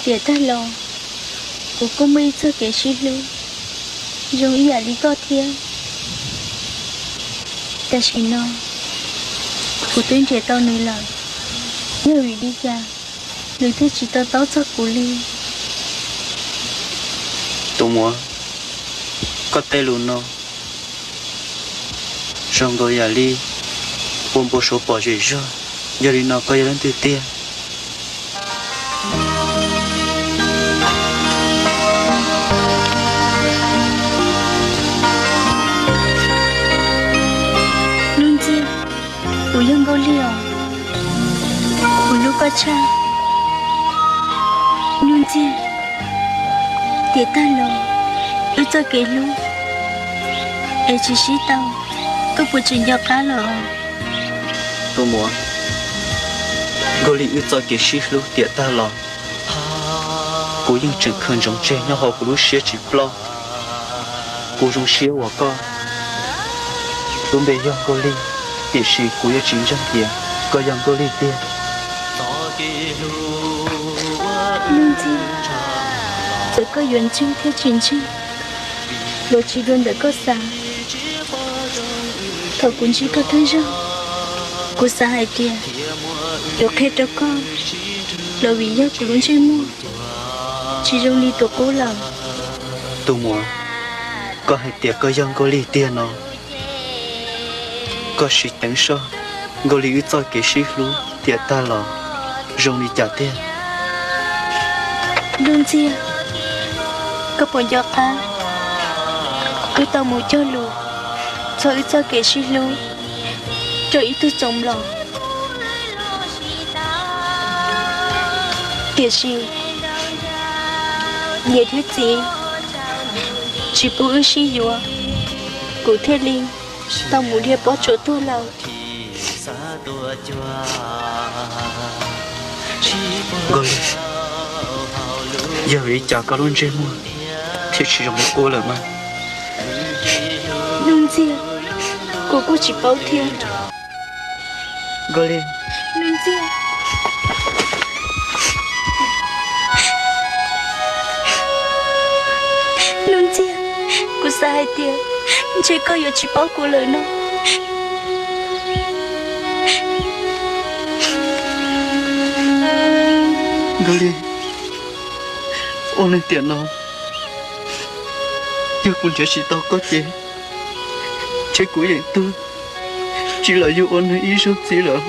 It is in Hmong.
Tiam tag los, kuv kuj muaj ib txoj kev sib hlub zoo ib yam li koj thiab. Tam sim no, kuv twb nrhiav tau nws lawm, yog vim li cas nws thiaj tsis to taub txog kuv li? Tus muam, koj tej lus no zoo nkaus yam li ua npau suav pom zem zog. Yog li no koj yog leej twg tiag? Nuj Ntxiag, kuv yog Nkauj Lig os. Kuv hlub koj tshaj. Nuj Ntxiag, tiam tag los wb txoj kev hlub es tsis sib tau, koj puas tseem nco qab lawm? Tus muam, Nkauj Lig wb txoj kev sib hlub tiam tag los, kuv yeej tseem khaws ntsoov tseg nyob hauv kuv lub siab tsis ploj. Kuv zoo siab uas koj lub npe yog Nkauj Lig, tiam sis kuv yuav tsis ntseeg tias koj yog Nkauj Lig tiag. Nuj Ntxiag, txawm koj yuav ntseeg thiab tsis ntseeg los tsis dua ntawm koj xav. Thaum kuv ntsib koj thawj zaug, kuv xav hais tias yuav qhia rau koj los vim yog kuv lub ntsej muag tsis zoo li tus qub lawm. Tus muam, koj hais tias koj yog Nkauj Lig tiag no, koj sim teev soj Nkauj Lig wb txoj kev sib hlub tiam tag los zoo li cas tiag. Nuj Ntxiag, koj puas nco qab wb tau mus cog lus txog wb txoj kev sib hlub rau ib tug Txoov Nplos? Tiam sis niam thiab txiv tsis pub wb sib yuav, kuv thiaj li tau mus dhia pob tsuas tuag lawm. Nkauj Lig, yog vim li cas koj lub ntsej muag thiaj tsis zoo li qub lawm mas? Nuj Ntxiag, kuv kuj tsis paub thiab. Nkauj Lig. Nuj Ntxiag. Nuj Ntxiag, kuv xav hais tias ntshe koj yuav tsis paub kuv lawm no. Nkauj Lig, ua neeg tiam no, yog kuv nrhiav tsis tau koj ces ntshe kuv yeem tuag tsis los yug ua neeg ib zaug ntxiv lawm.